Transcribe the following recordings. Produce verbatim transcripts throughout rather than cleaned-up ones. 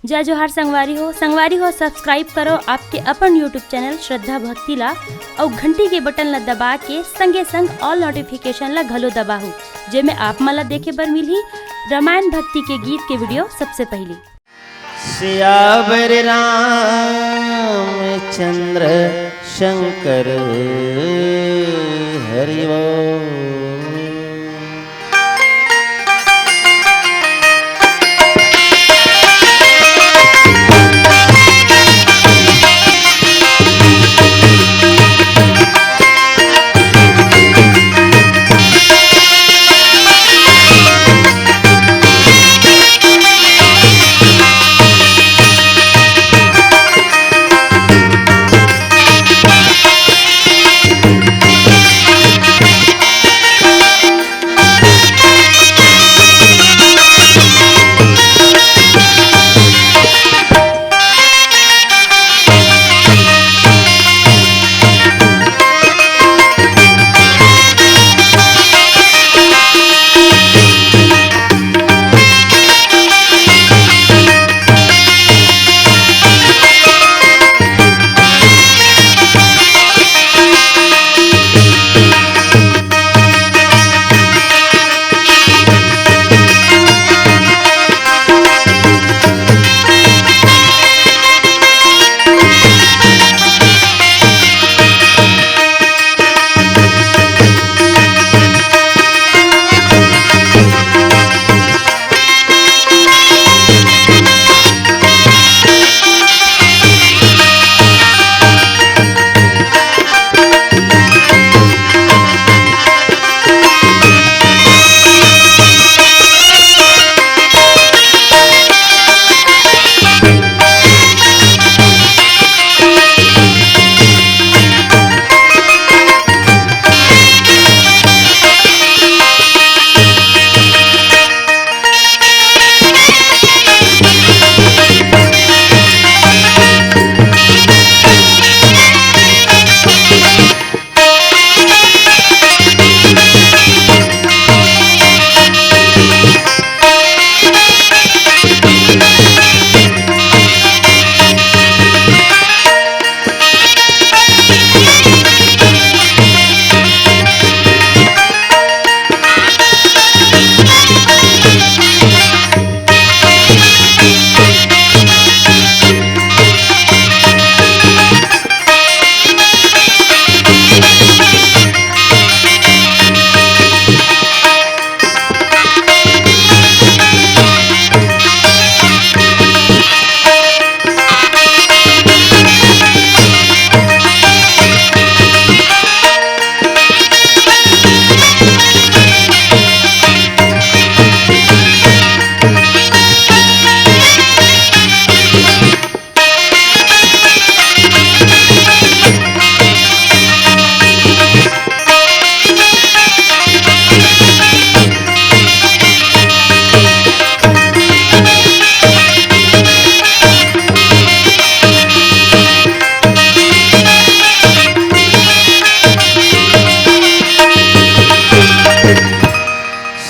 जय जोहार संगवारी हो, संगवारी हो, subscribe करो आपके अपन YouTube channel श्रद्धा भक्ति ला, अउ घंटी के button ला दबा के संगे संग all notification ला घलो दबाहू, जेमे आप मन ला देखे बर मिलही रामायण भक्ति के गीत के video सबसे पहली। सियावर रामचंद्र शंकर हरि बोल।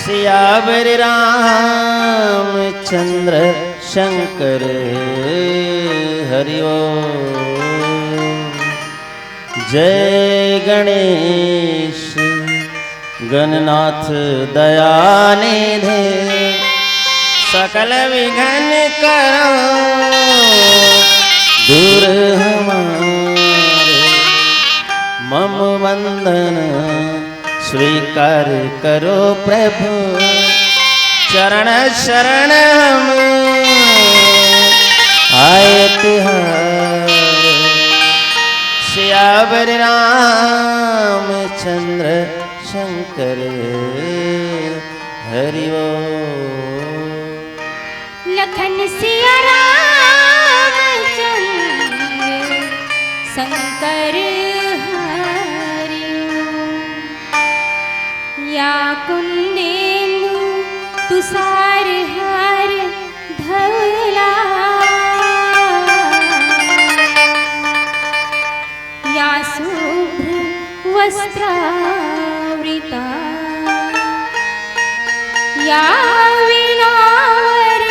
सियावर रामचंद्र शंकर हरि बोल। जय गणेश गणनाथ दया निधे, सकल विघ्न करो दूर हमारे। मम वंदन स्वीकार करो प्रभु, चरण शरण हम आए तिहार। सियावर रामचंद्र शंकर हरि बोल। लखन सिया रामचंद्र शंकर हरि बोल। या कुंदेंदु तुषार हार धवला, या शुभ्र वस्त्रावृता, या वीणावर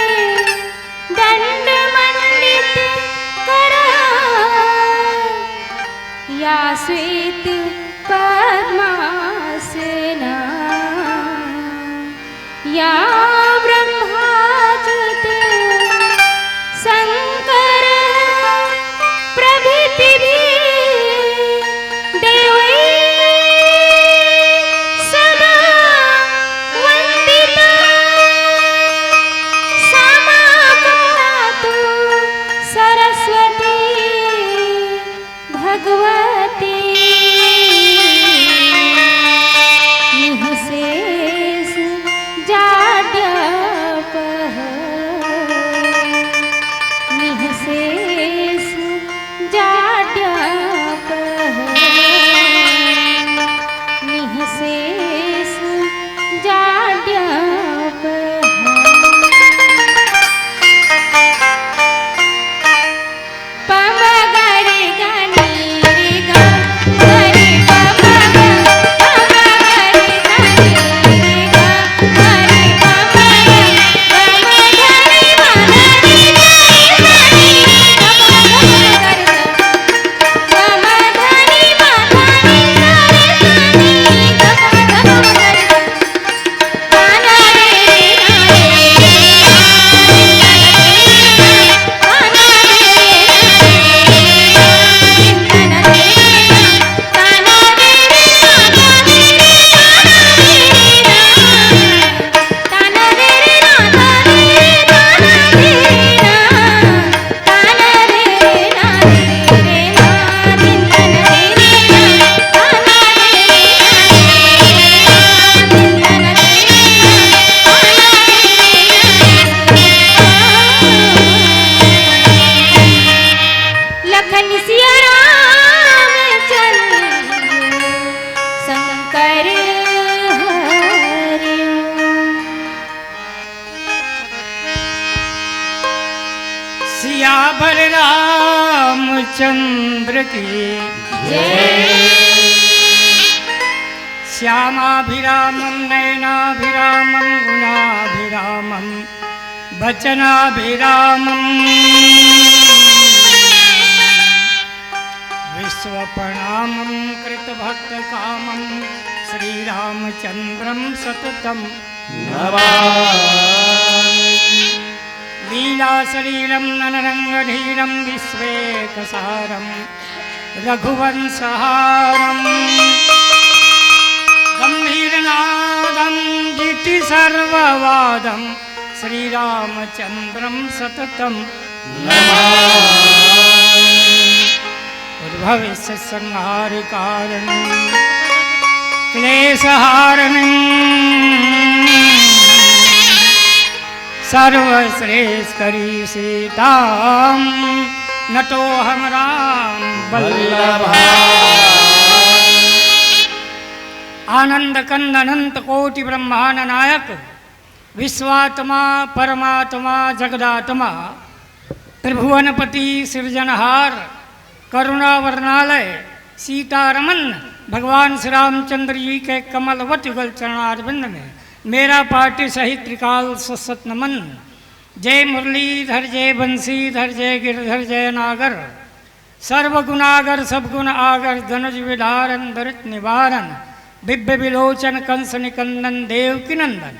दंड श्वेत पद्मासना या ब्रह्मा ज्योति शंकर प्रभृति भी देवै सदा वंदिता। क्षमा पातु सरस्वती भगवती निःशेष जाड्यापः। निःशेष जाड्यापः। निःशेष जाड्यापः। लखन सिया रामचंद्र शंकर हरि। सियावर रामचंद्र की जय। श्यामाभिरामं नयनाभिरामं गुणाभिरामं वचनाभिरामं विश्वप्रणामं कृतभक्तकामं श्रीरामचंद्रं सततं नमामि। लीलासलिलं ननरंगधीरं विश्वेकसारं रघुवंशहारं गंभीरनादं जिति सर्ववादं श्रीरामचंद्रं सततं नमामि। उद्भवस्य संहार कारणं क्लेश हारणं सर्वश्रेष्ठ करी सीतां नतोहम राम वल्लभा। आनंद कंद अनंत कोटि ब्रह्मांड नायक, विश्वात्मा परमात्मा जगदात्मा, त्रिभुवनपति सृजनहार, करुणा वर्णालय सीतारमन, भगवान श्री रामचंद्र जी के कमलवत युगल चरणारविंद में मेरा पार्टी सहित त्रिकाल सशत नमन। जय मुरलीधर, जय बंसीधर, जय गिरधर, जय नागर, सर्वगुणागर, सब गुण आगर, दनुज विदारन, दुरित निवारन, दिव्य विलोचन, कंस निकंदन, देवकी नंदन,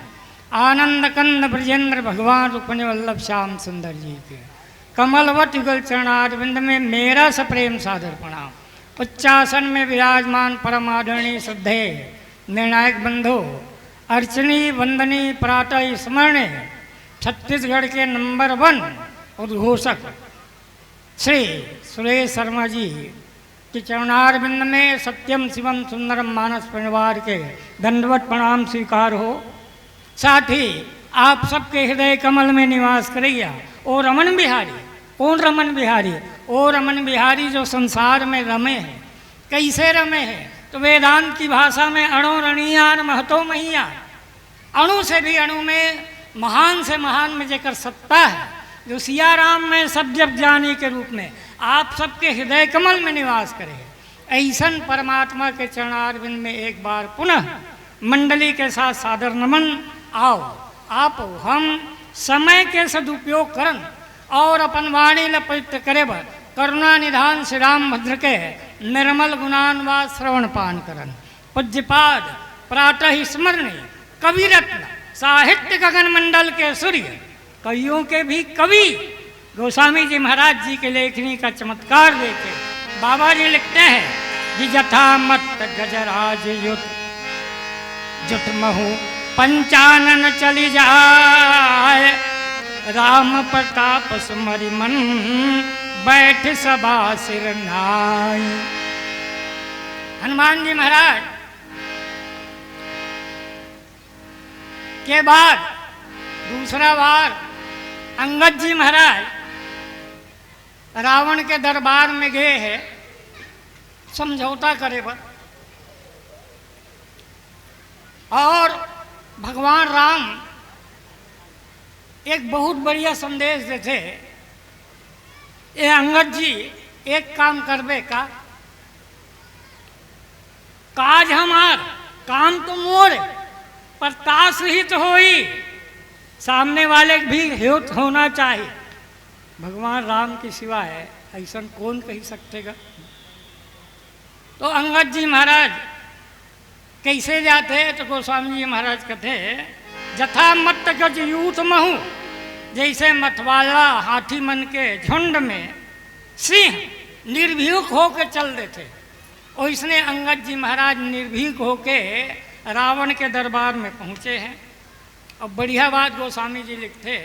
आनंद कंद ब्रजेंद्र, भगवान रुक्मिणी वल्लभ श्याम सुंदर जी के कमलवत युगल चरणारविंद में मेरा सप्रेम सादर प्रणाम। उच्चासन में विराजमान परम आदरणीय श्रद्धेय निर्णायक बंधु, अर्चनीय वंदनीय प्रातः स्मरणीय छत्तीसगढ़ के नंबर वन उद्घोषक श्री सुरेश शर्मा जी के चरणारविंद में सत्यम शिवम सुंदरम मानस परिवार के दंडवत प्रणाम स्वीकार हो। साथ ही आप सबके हृदय कमल में निवास करैया ओ रमन बिहारी। कौन रमन बिहारी? ओ रमन बिहारी जो संसार में रमे हैं। कैसे रमे हैं? तो वेदांत की भाषा में अणो रणीयान महतो महीयान, अणु से भी अणु में, महान से महान में जेकर सत्ता है, जो सिया राम में सब जग जानी के रूप में आप सबके हृदय कमल में निवास करे, ऐसन परमात्मा के चरणारविंद में एक बार पुनः मंडली के साथ सादर नमन। आओ, आप हम समय के सदुपयोग करन और अपन वाणी ल पवित्र करे बर करुणा निधान श्री रामभद्र के निर्मल गुणान वा श्रवण पान करन। पूज्यपाद प्रातः स्मरणी कवि रत्न साहित्य गगन मंडल के सूर्य, कवियों के भी कवि गोस्वामी जी महाराज जी के लेखनी का चमत्कार देखे। बाबा जी लिखते हैं कि जथा मत्त गजराज युत जुट महु पंचानन चली जाय, राम प्रताप सुमरि मन बैठ सभा सिर नाय। हनुमान जी महाराज के बाद दूसरा बार अंगद जी महाराज रावण के दरबार में गए हैं समझौता करे बर। और भगवान राम एक बहुत बढ़िया संदेश देथे, "ए अंगद जी, एक काम करबे का? काज हमार, काम तो मोर, पर तास हित होई, सामने वाले के भी हित होना चाहिए।" भगवान राम के सिवाय ऐसन कौन कही सकते गा? तो अंगद जी महाराज कैसे जाते, तो गोस्वामी जी महाराज कहते, "जथा मत्त गज यूथ महु", जैसे मत वाला हाथी मन के झुंड में सिंह निर्भीक होके चल देथे, ओइसने अंगद जी महाराज निर्भीक होके रावण के दरबार में पहुँचे हैं। अब बढ़िया बात गोस्वामी जी लिखते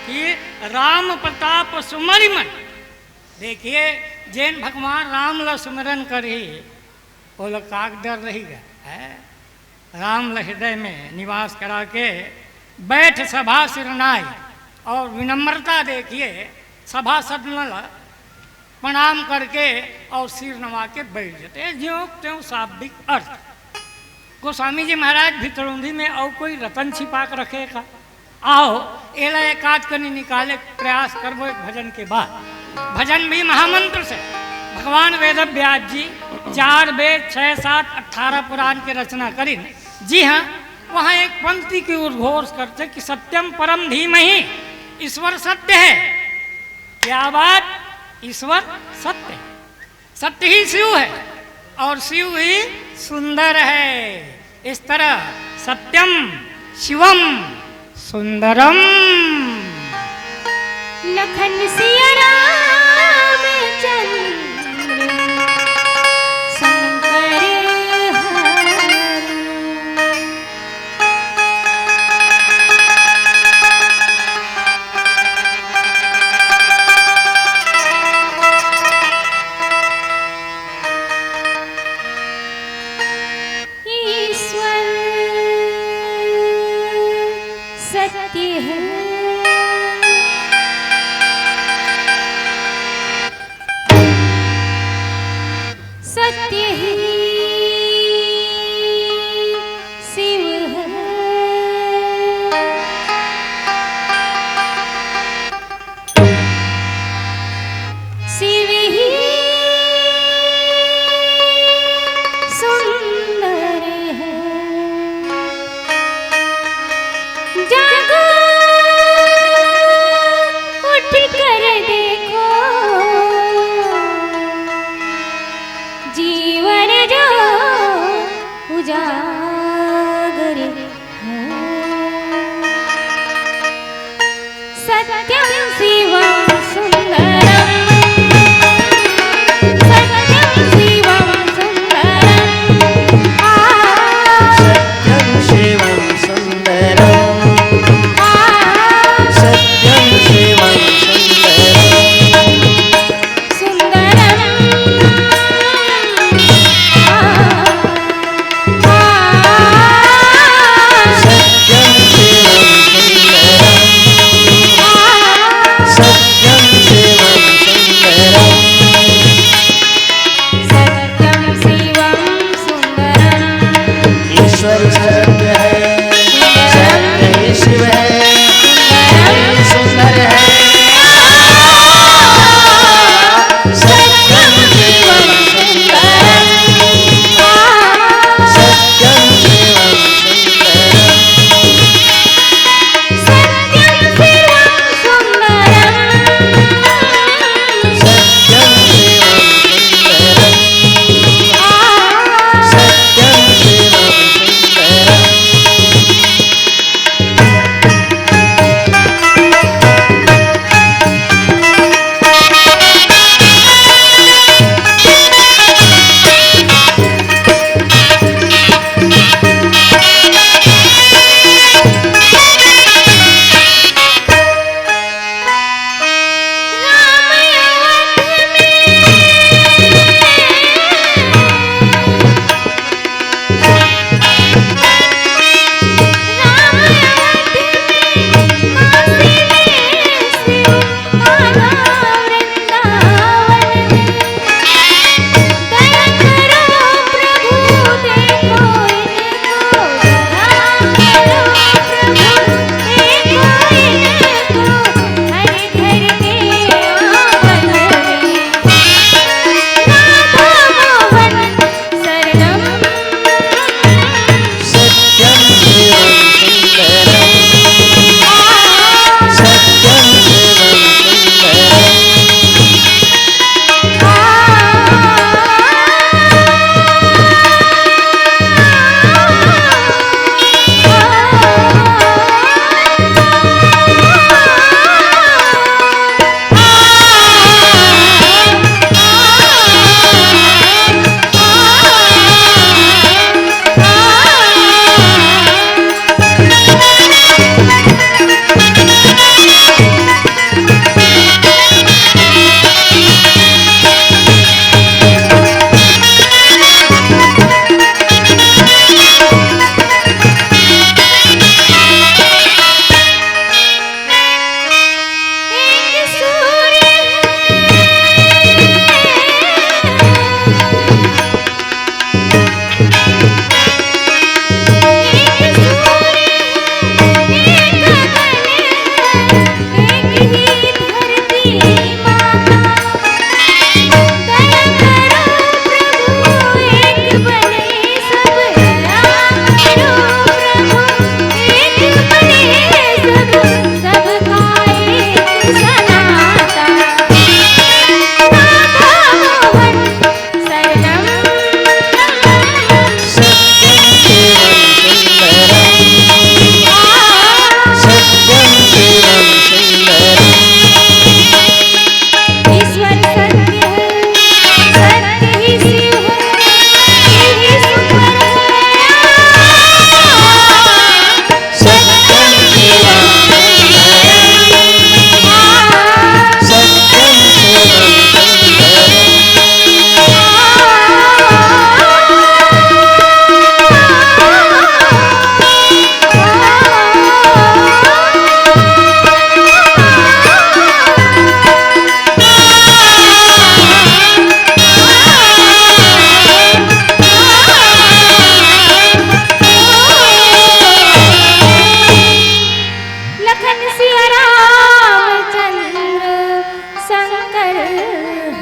कि "राम प्रताप सुमरि मन", देखिए, जेन भगवान राम ला सुमिरन करही, ओला काक डर रही गा, है? राम ला हृदय में निवास करा के बैठ सभा सिर नाय, और विनम्रता देखिए, सभासद ला प्रणाम करके और सिर नवा के बैठ जाते हैं, ज्यों त्यों शाब्दिक अर्थ। गोस्वामी जी महाराज भितरौंधी में और कोई रतन छिपा के रखे का? आओ, एला एक आध कनी निकाले के प्रयास करबो एक भजन के बाद। भजन भी महामंत्र से। भगवान वेद व्यास जी चार वेद, छह, सात, अठारह पुराण के रचना करिन। जी हाँ, वहाँ एक पंक्ति के उद्घोष करते कि "सत्यम परम धीमहि", ईश्वर सत्य है। क्या बात, ईश्वर सत्य है। सत्य ही शिव है और शिव ही सुंदर है। इस तरह सत्यम शिवम सुंदरम। लखन सिया राम चंद्र शंकर हर। ईश्वर सत्य है।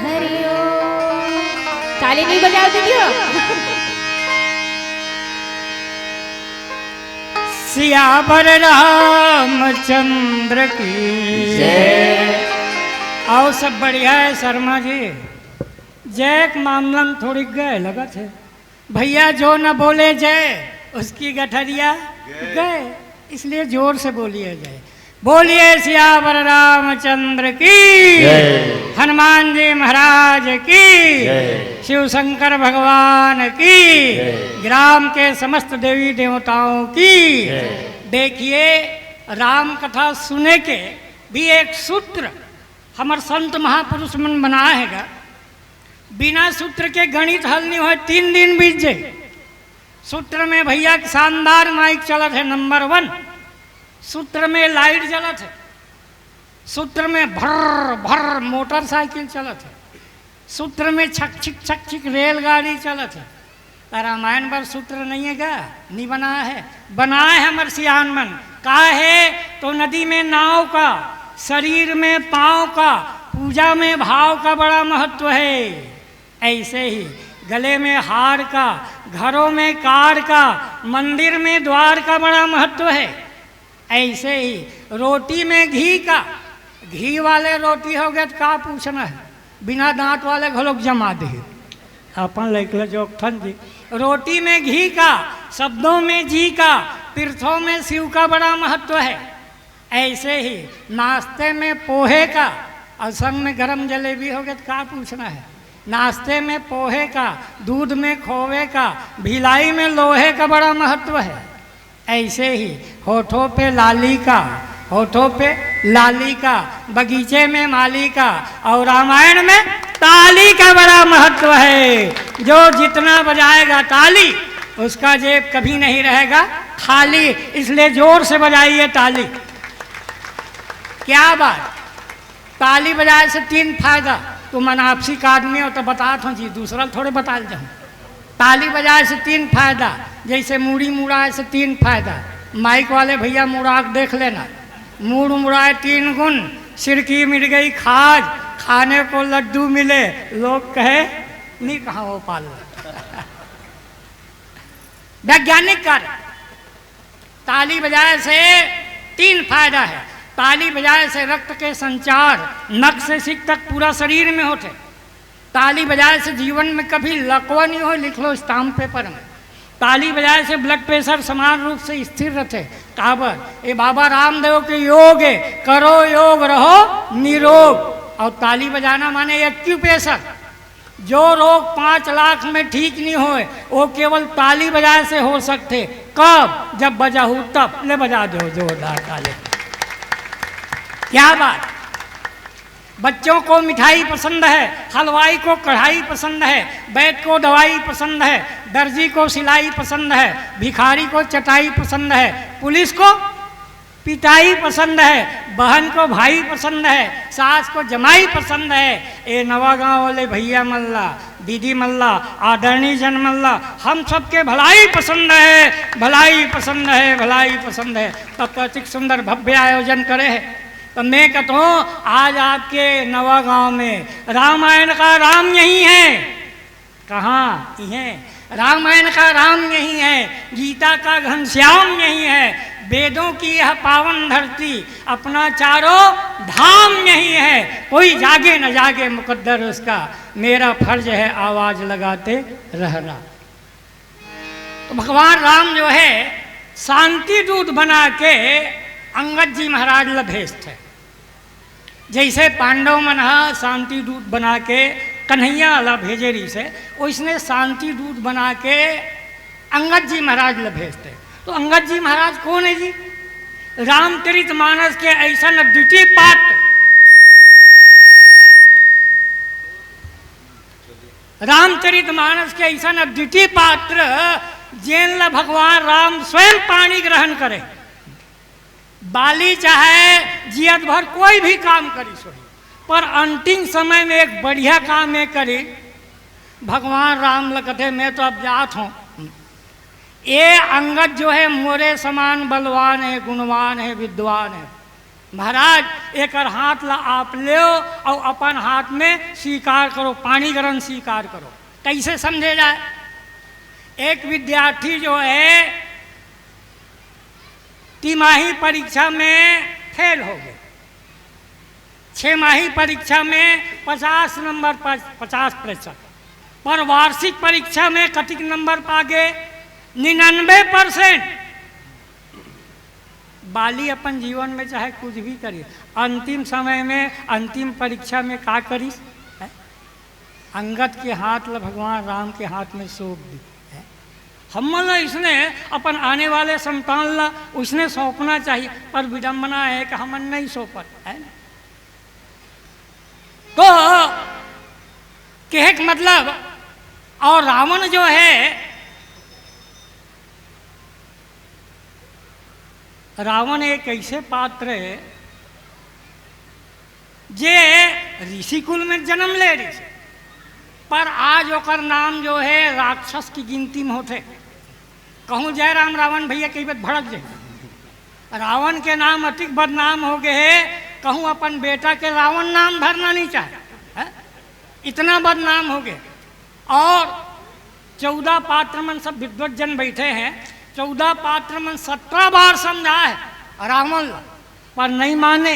हरिओम। ताली नहीं बजाओ दीदी हो। सियावर रामचंद्र की जय। आओ, सब बढ़िया है शर्मा जी। जय के मामला में थोड़ी गए लगत है। भैया जो न बोले जय, उसकी गठरिया गए। गए। इसलिए जोर से बोलिए जय। बोलिए सियावर रामचंद्र की, जय। हनुमान जी महाराज की, जय। शिव शंकर भगवान की, जय। ग्राम के समस्त देवी देवताओं की। जय। देखिए, राम कथा सुने के भी एक सूत्र हमर संत महापुरुष मन बनाए हे गा। बिना सूत्र के गणित हल नहीं होय, तीन दिन बीत जाए। सूत्र में भैया शानदार माइक चलत है, नंबर वन। सूत्र में लाइट जलत है, सूत्र में भर्र भर्र मोटरसाइकिल चलत है, सूत्र में छक छिक छक छिक रेलगाड़ी चलत है। त रामायण बर सूत्र नहीं है का? नहीं बनाए है, बनाए है हमर सियान मन। का है? तो नदी में नाव का, शरीर में पाँव का, पूजा में भाव का बड़ा महत्व है। ऐसे ही गले में हार का, घरों में कार का, मंदिर में द्वार का बड़ा महत्व है। ऐसे ही रोटी में घी का, घी वाले रोटी हो गए तो का पूछना है, बिना दांत वाले घलोक जमा दे। अपन लइकला जोगथन जी, रोटी में घी का, शब्दों में जी का, तीर्थों में शिव का बड़ा महत्व है। ऐसे ही नाश्ते में पोहे का और संग में गरम जलेबी हो गए तो का पूछना है। नाश्ते में पोहे का, दूध में खोवे का, भिलाई में लोहे का बड़ा महत्व है। ऐसे ही होठों पे लाली का, होठों पे लाली का, बगीचे में माली का, और रामायण में ताली का बड़ा महत्व है। जो जितना बजाएगा ताली, उसका जेब कभी नहीं रहेगा खाली, इसलिए जोर से बजाइए ताली। क्या बात, ताली बजाए से तीन फायदा। तुम अनापसी का आदमी हो तो बतात हूँ जी, दूसरा थोड़े बता जाऊँ। ताली बजाए से तीन फायदा, जैसे मूड़ी मुड़ाए से तीन फायदा। माइक वाले भैया मुड़ा के देख लेना, मूड़ मुड़ाए तीन गुण, सिर की मिट गई खाज, खाने को लड्डू मिले, लोग कहे नहीं कहाँ वो पाल। वैज्ञानिक कारण, ताली बजाए से तीन फायदा है। ताली बजाए से रक्त के संचार नख से सिख तक पूरा शरीर में होते। ताली बजाए से जीवन में कभी लकवा नहीं हो, लिख लो स्टाम्प पेपर में। ताली बजाए से ब्लड प्रेशर समान रूप से स्थिर रहते। काबर? ये बाबा रामदेव के योग है, करो योग रहो निरोग। और ताली बजाना माने एक्यूप्रेशर। जो रोग पाँच लाख में ठीक नहीं होए, वो केवल ताली बजाए से हो सकते। कब? जब बजाहू तब। ले बजा दो जोरदार ताली। क्या बात। बच्चों को मिठाई पसंद है, हलवाई को कढ़ाई पसंद है, वैद को दवाई पसंद है, दर्जी को सिलाई पसंद है, भिखारी को चटाई पसंद है, पुलिस को पिटाई पसंद है, बहन को भाई पसंद है, सास को जमाई पसंद है। ए नवा गांव वाले भैया मल्ला, दीदी मल्ला, आदरणीय जन मल्ला, हम सबके भलाई पसंद है, भलाई पसंद है, भलाई पसंद है। तब तो अतिक सुंदर भव्य आयोजन करे है। तो मैं कहता हूँ, आज आपके नवा गांव में रामायण का राम यही है। कहाँ? इहें। रामायण का राम यही है, गीता का घनश्याम यही है, वेदों की यह पावन धरती, अपना चारों धाम यही है। कोई जागे न जागे मुकद्दर उसका, मेरा फर्ज है आवाज लगाते रहना। तो भगवान राम जो है, शांति दूत बना के अंगद जी महाराज ला भेजथे। जैसे पांडव मन ह शांति दूत बना के कन्हैया ला भेजे रहिस हे, ओइसने शांति दूत बना के अंगद जी महाराज ला भेजथे। तो अंगद जी महाराज कौन है जी? रामचरित मानस के ऐसन अद्वितीय पात्र, रामचरित मानस के ऐसन अद्वितीय पात्र, जेन ला भगवान राम स्वयं पाणी ग्रहण करे। बाली चाहे जियत भर कोई भी काम करिस होही, पर अंतिम समय में एक बढ़िया काम ये करी, भगवान राम ल कथे, "मैं तो अब जात हूँ, ये अंगद जो है मोरे समान बलवान है, गुणवान है, विद्वान है, महाराज, एकर हाथ ला आप लेव अउ अपन हाथ में स्वीकार करो, पाणी ग्रहण स्वीकार करो। कैसे समझे जाए? एक विद्यार्थी जो है, तिमाही परीक्षा में फेल हो गए, छमाही परीक्षा में पचास नंबर पर, पचास प्रतिशत, पर वार्षिक परीक्षा में कतिक नंबर पा गए? निन्यानवे परसेंट। बाली अपन जीवन में चाहे कुछ भी करी, अंतिम समय में, अंतिम परीक्षा में का करिस? हैं? अंगद के हाथ ला भगवान राम के हाथ में सौंप दी। हैं? हमन ला इसने अपन आने वाले संतान ला उसने सौंपना चाहिए, पर विडंबना है कि हमन नहीं सौंपत, है ना? तो कहे के मतलब, और रावण जो है, रावण एक ऐसे पात्र है जे ऋषि कुल में जन्म ले रहिस, पर आज ओकर नाम जो है राक्षस की गिनती में होथे। कहूँ जय राम रावण भैया कही बात भड़क जाए। रावण के नाम अतिक बदनाम हो गए है, कहूँ अपन बेटा के रावण नाम धरना नहीं चाहे, हैं? इतना बदनाम हो गए। और चौदह पात्र मन सब विद्वत जन बैठे हैं, चौदह पात्र मन सत्रह बार समझाए रावण ला, पर नहीं माने।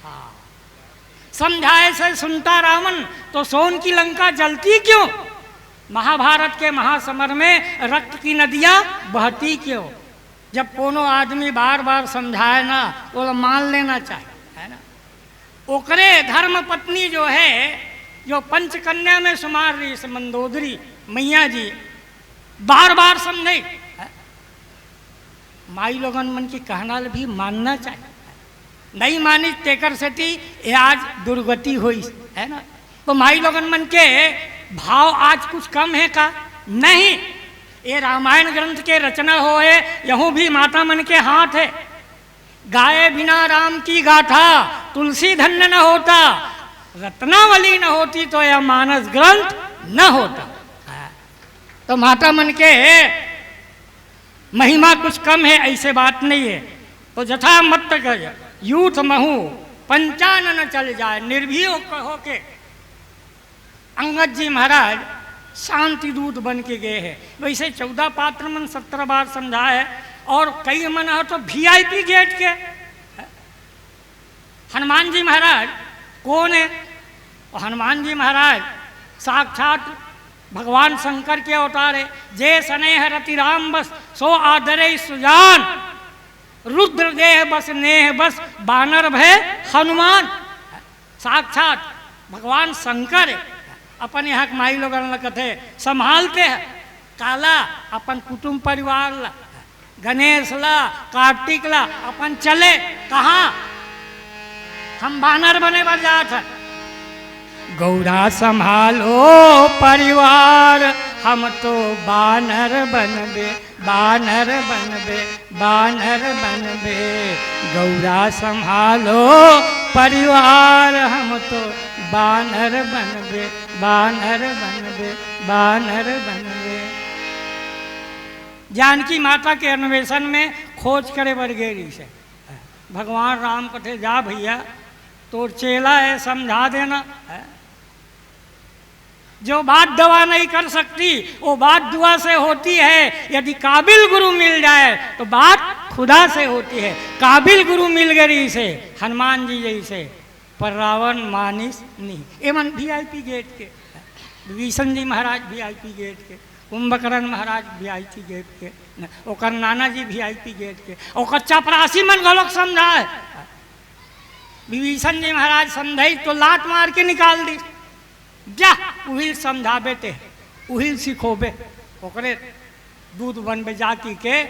हाँ। समझाए से सुनता रावण तो सोन की लंका जलती क्यों? महाभारत के महासमर में रक्त की नदियां बहती क्यों? जब कोनो आदमी बार बार समझाए ना, वो मान लेना चाहिए, है ना? ओकरे धर्म पत्नी जो है, जो पंचकन्या में सुमार रहिस मंदोदरी मैया जी, बार बार समझे, है? माई लोगन मन के कहना ल भी मानना चाहिए। नहीं मानिस, तेकर सेती ये आज दुर्गति होइस, है ना? तो माई लोगन मन के भाव आज कुछ कम है का? नहीं। ये रामायण ग्रंथ के रचना होए, यहू भी माता मन के हाथ है। गाए बिना राम की गाथा, तुलसी धन्य न होता, रत्नावली न होती तो यह मानस ग्रंथ न होता। तो माता मन के महिमा कुछ कम है, ऐसे बात नहीं है। तो जथा मत्त गज यूथ महू पंचानन चल जाए, निर्भीक होके अंगद जी महाराज शांति दूत बन के गए हैं। वैसे चौदह पात्र मन सत्रह बार समझाए, और कई मन हो तो वीआईपी गेट के। हनुमान जी महाराज कौन है? और हनुमान जी महाराज साक्षात भगवान शंकर के अवतार है। जे स्नेह रति राम बस, सो आदरे सुजान, रुद्र देह बस नेह बस, बानर भय हनुमान। साक्षात भगवान शंकर है। अपन यहाँ के माई लोगन ला कथे, संभालते हैं काला, अपन कुटुंब परिवार ला, गणेश ला, कार्तिक ला, अपन चले कहाँ? हम बानर बने बर जात हन। गौरा संभालो परिवार, हम तो बानर बनबे, बानर बनबे, बानर बनबे। गौरा संभालो परिवार, हम तो बानर बनबे, बानर बनबे, बानर बनबे। जानकी माता के अन्वेषण में खोज करे बर गे रहिस हे। भगवान राम कथे, जा भैया, तोर चेला है, समझा देना, है? जो बात दवा नहीं कर सकती, वो बात दुआ से होती है। यदि काबिल गुरु मिल जाए, तो बात खुदा से होती है। काबिल गुरु मिल गए रहिस हे, हनुमान जी जैसे, पर रावण मानिस नहीं। एमन वीआईपी गेट के, विभीषण जी महाराज वीआईपी गेट के, कुंभकर्ण महाराज वीआईपी गेट के, न, ओकर नाना जी वीआईपी गेट के, ओकर चपरासी मन घलोक समझाए। विभीषण जी महाराज समझाई तो लात मार के निकाल दी। जा, उहिल समझाबे ते, उहिल सिखोबे, ओकरे दूत बनबे जा कहिके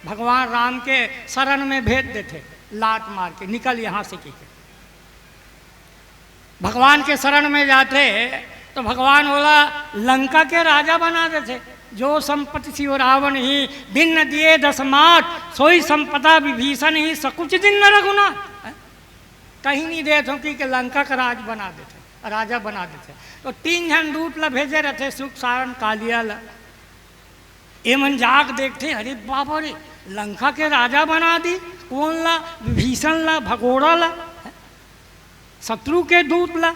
भगवान राम के शरण में भेज देथे, लात मार के, निकल यहाँ से कहिके। भगवान के शरण में जाथे तो भगवान ओला लंका के राजा बना देथे। जो संपत्ति सियो रावण ही, बिन दिए दस मात, सोई संपदा विभीषण ही, सकुच दिन न रघुना। कहीं नहीं देत हो कि, कि लंका का राज बना देथे, राजा बना देथे। तो तीन झन दूत ला भेजे रहथे, सुख, सारण, कालिया ला। एमन जाके देखथे, अरे बाबा रे, लंका के राजा बना दी, कौन ला, विभीषण ला, भगोड़ा ला, शत्रु के दूत ला,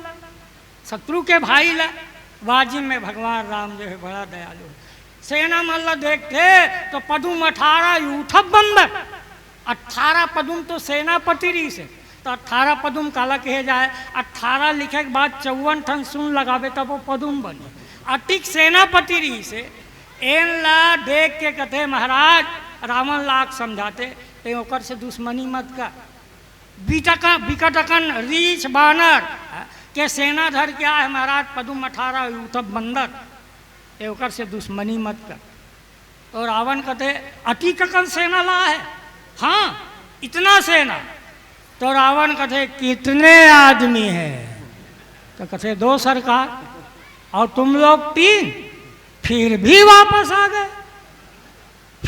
शत्रु के भाई ला, वाजिम में भगवान राम जो है बड़ा दयालु है। सेना मन ला देखथे तो पदुम अठारह यूथप बंदर, अठारह पदुम तो सेनापति रहिस हे, तो अठारह पदुम काला कहे जाए? अठारह लिखे के बाद चौवन ठन सुन लगाबे तब वो पदुम बने। अतिक सेनापति रहिस हे। एन ला देख के कथे महाराज, रावण ला आके समझाथे, ते ओकर से दुश्मनी मत कर। बिटका-, बिकटकन रीछ बानर के सेना धर के आए महाराज, पदुम अठारह यूथप बंदर, ते ओकर से दुश्मनी मत कर। तो रावण कथे, "अतिककन सेना ला है?" "हाँ, इतना सेना।" तो रावण कथे, "कितने आदमी है?" तो कथे, "दो सरकार, और तुम लोग तीन, फिर भी वापस आ गए,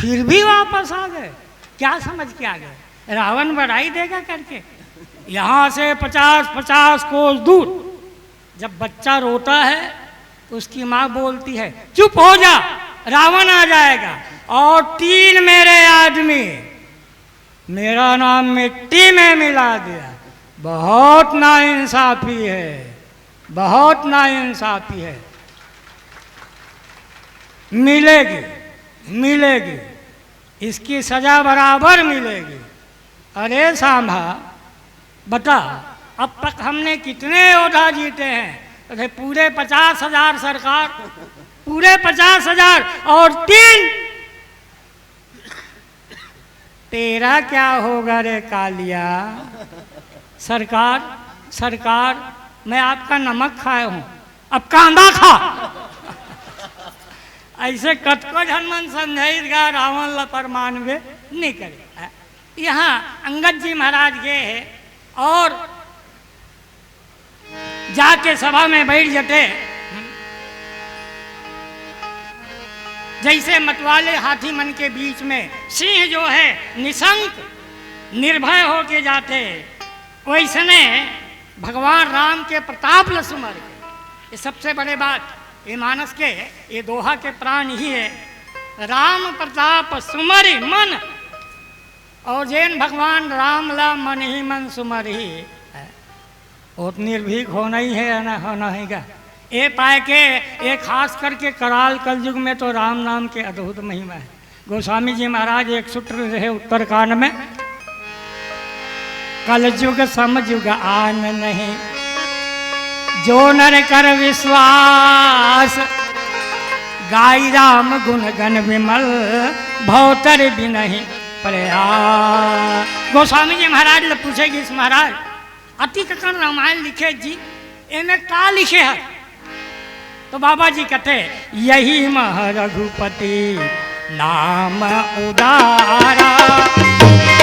फिर भी वापस आ गए।" क्या समझ के आ गए? रावण बड़ाई देगा करके। यहाँ से पचास पचास कोस दूर जब बच्चा रोता है, उसकी माँ बोलती है, "चुप हो जा, रावण आ जाएगा।" और तीन मेरे आदमी मेरा नाम मिट्टी में मिला दिया। बहुत नाइंसाफी है, बहुत नाइंसाफी है। मिलेगी, मिलेगी, इसकी सजा बराबर मिलेगी। अरे सांभा, बता, अब तक हमने कितने योद्धा जीते हैं? अरे पूरे पचास हजार सरकार, पूरे पचास हजार, और तीन। तेरा क्या होगा रे कालिया? सरकार, सरकार, मैं आपका नमक खाए हूँ, अब कांदा खा। ऐसे कतको झन मन समझाइस गा, रावण ला पर मानबे नहीं करे। यहाँ अंगद जी महाराज गए हैं और जाके सभा में बैठ जाते। जैसे मतवाले हाथी मन के बीच में सिंह जो है निशंक निर्भय होके जाते, वैसने भगवान राम के प्रताप ल सुमर के, ये सबसे बड़े बात। ये मानस के, ये दोहा के प्राण ही है, "राम प्रताप सुमरि मन।" और जेन भगवान राम ला मन ही मन सुमरही, वो तो निर्भीक होना ही है, ना होना ही का। ए पाए के, ये खास करके कराल कलयुग में तो राम नाम के अद्भुत महिमा है। गोस्वामी जी महाराज एक सूत्र रहे उत्तरकांड में, "कलयुग समयुग आन नहीं, जो नर कर विश्वास, गाई राम गुण गण विमल, भवतर बिनहि प्रयास।" गोस्वामी जी महाराज ले पूछे गिस, "महाराज, अतिककन रामायण लिखे जी, एमे का लिखे है?" तो बाबा जी कहते, "यही मह रघुपति नाम उदारा,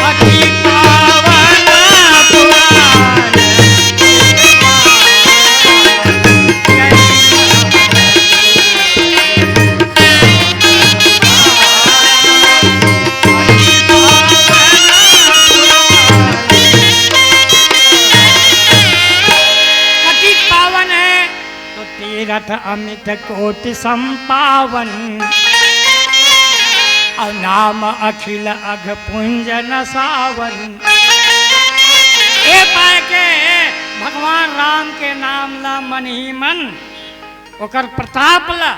अति पावन पुराण।" कतिक पावन है, तो तीरथ अमित कोटि संपावन, और नाम अखिल अघ पुंज नसावन। ए पाए के भगवान राम के नाम ला मन ही मन, ओकर प्रताप ला,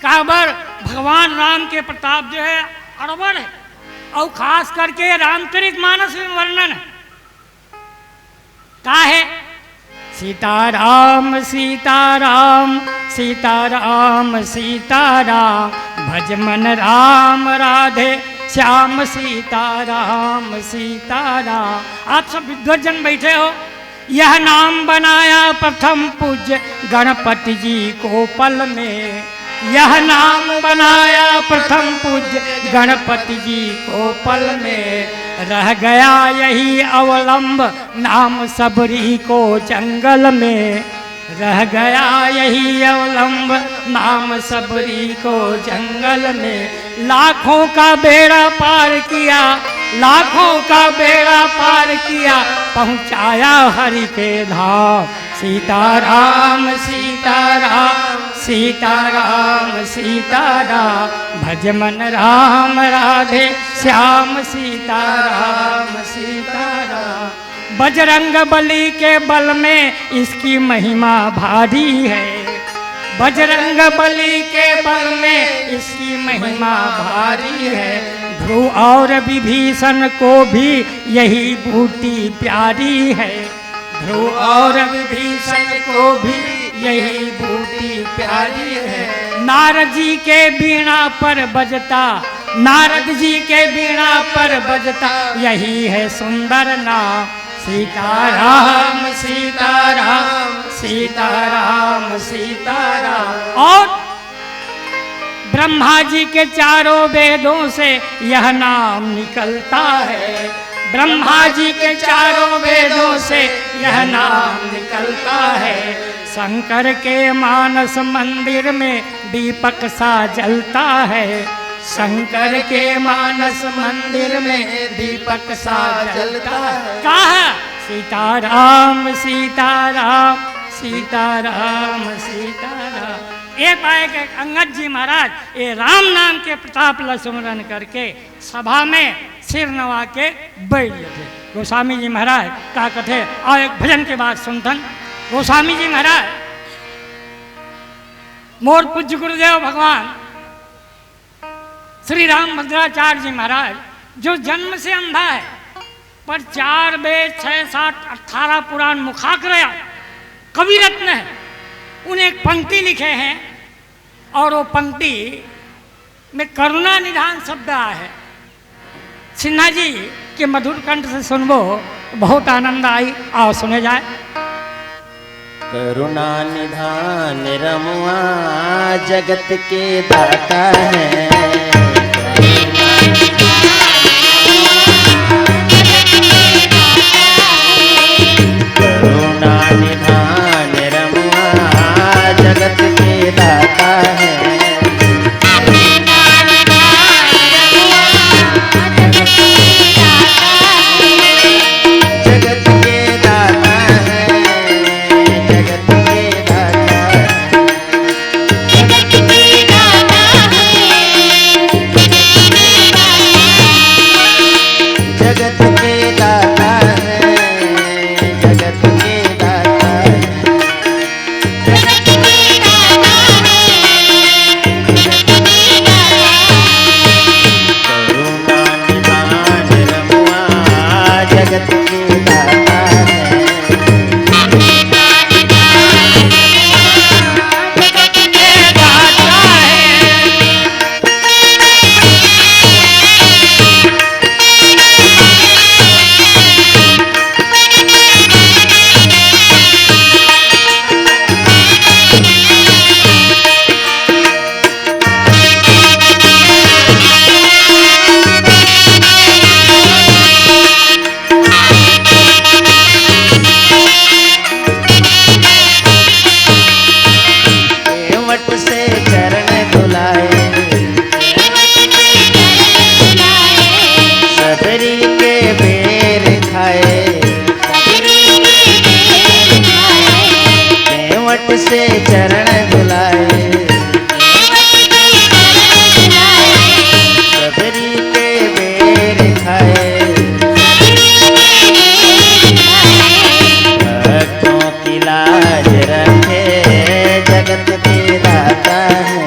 काबर भगवान राम के प्रताप जो है अड़बड़ है, और खास करके रामचरित मानस में वर्णन है। का है? सीताराम सीताराम सीताराम सीताराम, भज मन राम राधे श्याम, सीताराम सीताराम। आप सब विद्वजन बैठे हो, यह नाम बनाया प्रथम पूज्य गणपति जी को पल में, यह नाम बनाया प्रथम पूज्य गणपति जी को पल में, रह गया यही अवलंब नाम सबरी को जंगल में, रह गया यही अवलंब नाम सबरी को जंगल में। लाखों का बेड़ा पार किया, लाखों का बेड़ा पार किया, पहुंचाया हरि के धाम। सीताराम सीताराम सीताराम सीताराम, भज मन राम राधे श्याम। सीताराम सीताराम। बजरंग बली के बल में इसकी महिमा भारी है। बजरंग बली के बल में इसकी महिमा भारी है। ध्रुव और विभीषण को भी यही बूटी प्यारी है। ध्रुव और विभीषण को भी यही बूटी प्यारी है। नारद जी के बीणा पर बजता, नारद जी के बीणा पर बजता यही है सुंदर नाम। सीताराम सीताराम सीताराम सीताराम। और ब्रह्मा जी के चारों वेदों से यह नाम निकलता है। ब्रह्मा जी के चारों वेदों से यह नाम निकलता है। शंकर के मानस मंदिर में दीपक सा जलता है। शंकर के मानस मंदिर में दीपक सा जलता है। कहा, सीताराम सीताराम सीताराम सीताराम। एक बार एक अंगद जी महाराज ये राम नाम के प्रताप ला सुमरन करके सभा में सिर नवा के बैठ गए थे। गोस्वामी जी महाराज का कथे, आओ एक भजन के बाद सुनथन। गोस्वामी जी महाराज, मोर पूज्य गुरुदेव भगवान श्री रामभद्राचार्य जी महाराज, जो जन्म से अंधा है, पर चार वेद, छह, सात, अठारह पुराण मुखाग्र कवि रत्न है, उन्हें एक पंक्ति लिखे हैं और वो पंक्ति में करुणा निधान शब्द आया है। सिन्हा जी के मधुर कंठ से सुनबो, बहुत आनंद आई। आओ सुने जाए। करुणा निधान रमुआ जगत के दाता है। करुणा निधान रमुआ जगत के दाता है। जगत के दाता है, जगत के दाता है। जगत के दाता है, जगत के दाता है। जगत के दाता है, जगत के दाता है। करुणा निधान रमुआ जगत के दाता है। केवट से चरण धुलाए, सबरी के बेर खाए। केवट से चरण धुलाए, सबरी के बेर खाए। भक्तों की लाज रखे जगत के दाता है।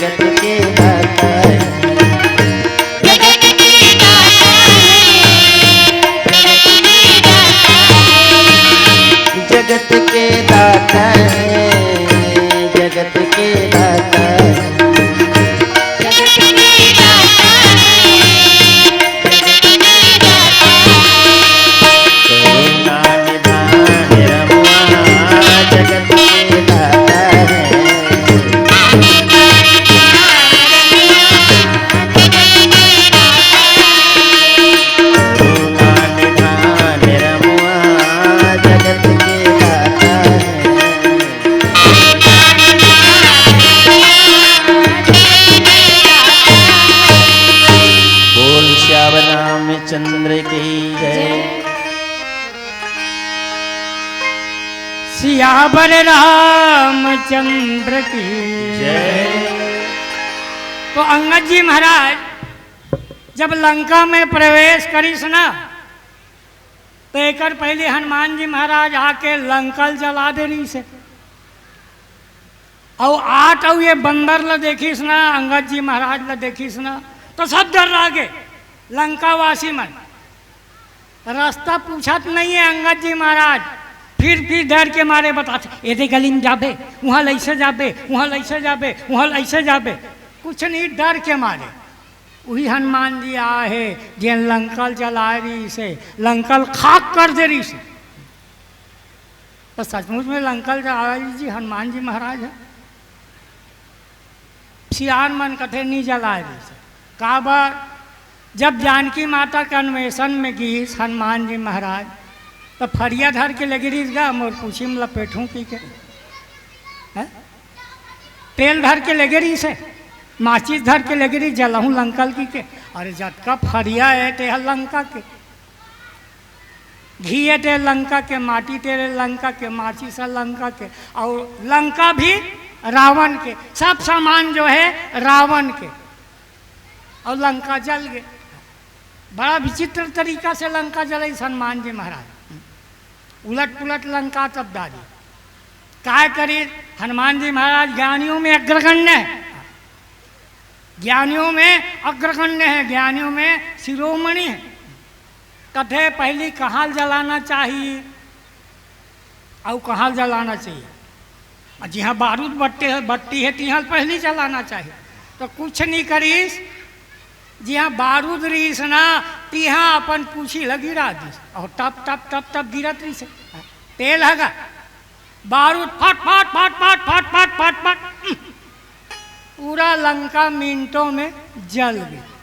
जगत के दाता है। जगत के दाता है। जगत के दाता है। जगत के दाता है। जगत के दाता है। जगत के दाता है। करुणा निधान रमुआ जगत के दाता है। करुणा निधान रमुआ जगत के दाता है। बोल श्याम रामचंद्र की जय। सियावर रामचंद्र की जय। तो अंगद जी महाराज जब लंका में प्रवेश करिस ना, तो एकर पहले हनुमान जी महाराज आके लंका ल जला दे रहिस हे। अउ आत अउ ये बंदर ल देखिस ना, अंगद जी महाराज ल देखिस ना, तो सब डर्रा गे लंकावासी मन। रास्ता पूछत नहीं है अंगद जी महाराज, फिर फिर डर के मारे बताथे, "एदे गली में जाबे, उहाँ लइसे जाबे, उहाँ लइसे जाबे, उहाँ लइसे जाबे।" कुछ नहीं, डर के मारे। उही हनुमान जी आए हे, जेन लंका ल जलाए रहिस हे, लंका ल खाक कर दे रहिस हे। तो सचमुच में लंका ल जलाए रहिस जी हनुमान जी महाराज हे। सियान मन कथे, "नहीं जलाए रहिस हे।" काबर? जब जानकी माता के अन्वेषण में गिस हनुमान जी महाराज, तो फरिया धर के लेगे रहिस गा, "मोर पूछी म लपेटहूँ" कहिके। हैं? तेल धर के लेगे रहिस हे, माचिस धर के लेगे रहिस, "जलाहूँ लंका ल" कहिके। अरे, जतका फरिया हे, तेह लंका के। घी ए तेल लंका के, माटी तेल लंका के, माचिस ह लंका के, अउ लंका भी रावण के, सब सामान जो हे रावण के, अउ लंका जल गे। बड़ा विचित्र तरीका से लंका जलइस हनुमान जी महाराज, उलट पुलट लंका तब डारी। काय करिस? हनुमान जी महाराज ज्ञानियों में अग्रगण्य हे, ज्ञानियों में अग्रगण्य हे, ज्ञानियों में शिरोमणि हे। कथे पहली कहाँ ल जलाना चाही अउ कहाँ ल जलाना चाहिए? अउ जिहाँ बारूद बट्टे, बट्टी हे, तिहाँ ल पहली जलाना चाही। तो कुछ नहीं करिस, जिहाँ बारूद रहिस ना, तिहाँ अपन पूछी ल गिरा दिस, अउ टप टप टप टप गिरत रहिस हे। तेल हे गा, बारूद फट फट फट फट फट फट फट फट, पूरा लंका मिनटों में जल गे।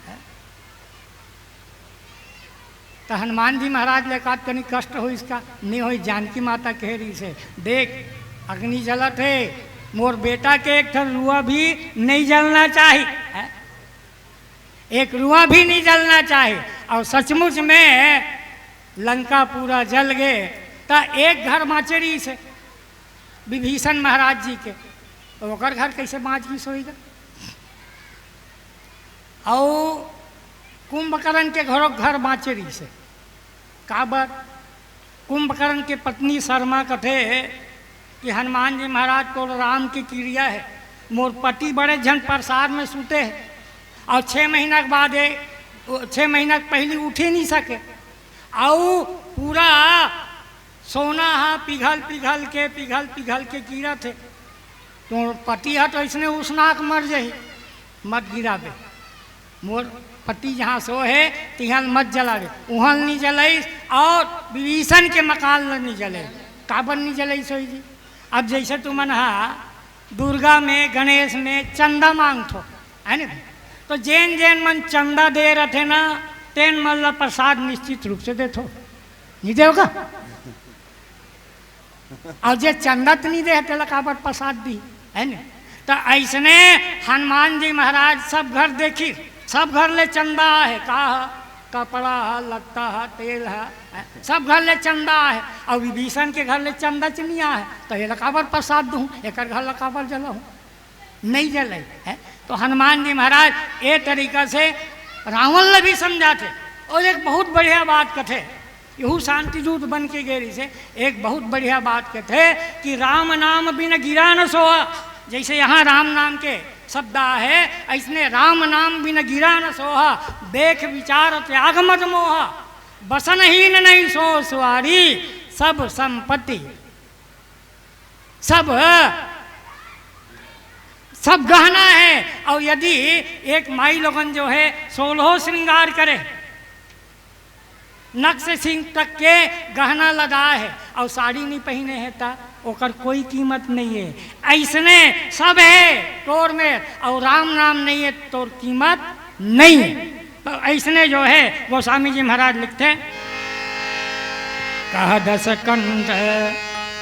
त हनुमान जी महाराज ल एकाध कनी कष्ट होइस का? नहीं होइस। जानकी माता कहे रहिस हे, "देख, अग्नि जलत हे, मोर बेटा के एक ठन रुआ भी नहीं जलना चाही, हैं? एक रुआ भी नहीं जलना चाही।" अउ सचमुच में लंका पूरा जल गे, त एक घर बाँचे रहिस हे विभीषण महाराज जी के, त ओकर घर कइसे बाँच गिस होही गा? अउ कुंभकर्ण के घरो घर बाँचे रहिस हे। काबर? कुंभकर्ण के पत्नी शर्मा कथे कि हनुमान जी महाराज, तोर राम के किरिया हे, मोर पति बड़े झन परसाद में सुते हे, अउ छह महीना के बाद ए, छह महीना के पहली उठे नहीं सके, अउ पूरा सोना ह पिघल पिघल के, पिघल पिघल के गिरत हे। तोर पति ह तो अइसने उसना के मर जाही, मत गिराबे। मोर पति जहाँ सो हे, तिहाँ ल मत जलाबे। उहाँ ल नहीं जलाइस अउ विभीषण के मकान ल नहीं जलाइस। काबर नहीं जलाइस होही जी? अब जइसे तुमन ह दुर्गा में, गणेश में चंदा मांगथो, हे ना? तो जेन जेन मन चंदा दे रथे ना, तेन मन ल प्रसाद निश्चित रूप से देथो। नहीं देव का? अउ जे चंदा त नहीं दे, तेला काबर प्रसाद दी, हे ना? त अइसने हनुमान जी महाराज सब घर देखिस, सब घर ले चंदा आहे, का ह? कपड़ा ह, लत्ता ह, तेल ह, सब घर ले चंदा आहे। अउ विभीषण के घर ले चंदा च नहीं आहे, त एला काबर प्रसाद दूँ, एकर घर ला काबर जलाहूँ? नहीं जले, हे? तो हनुमान जी महाराज ए तरीका से रावण ल भी समझाथे। अउ एक बहुत बढ़िया बात कथे, यहू शांति दूत बन के गे रहिसे, एक बहुत बढ़िया बात कथे कि "राम नाम बिन गिरा न सोहा।" जैसे यहाँ राम नाम के शब्द आहे, ऐसने राम नाम बिन गिरा न सोहा, देख विचार त्याग मद मोहा, बसन हीन नहीं सो सुवारी, सब संपत्ति, सब, सब गहना है। और यदि एक माई लोगन जो है सोलहो श्रृंगार करे, नक से सिंग तक के गहना लगाए है और साड़ी नहीं पहने है, त ओकर कोई कीमत नहीं है। ऐसने सब है तोर में, और राम नाम नहीं है, तोर कीमत नहीं है। तो ऐसने जो है गोस्वामी जी महाराज लिखते हैं, कह दस कंठ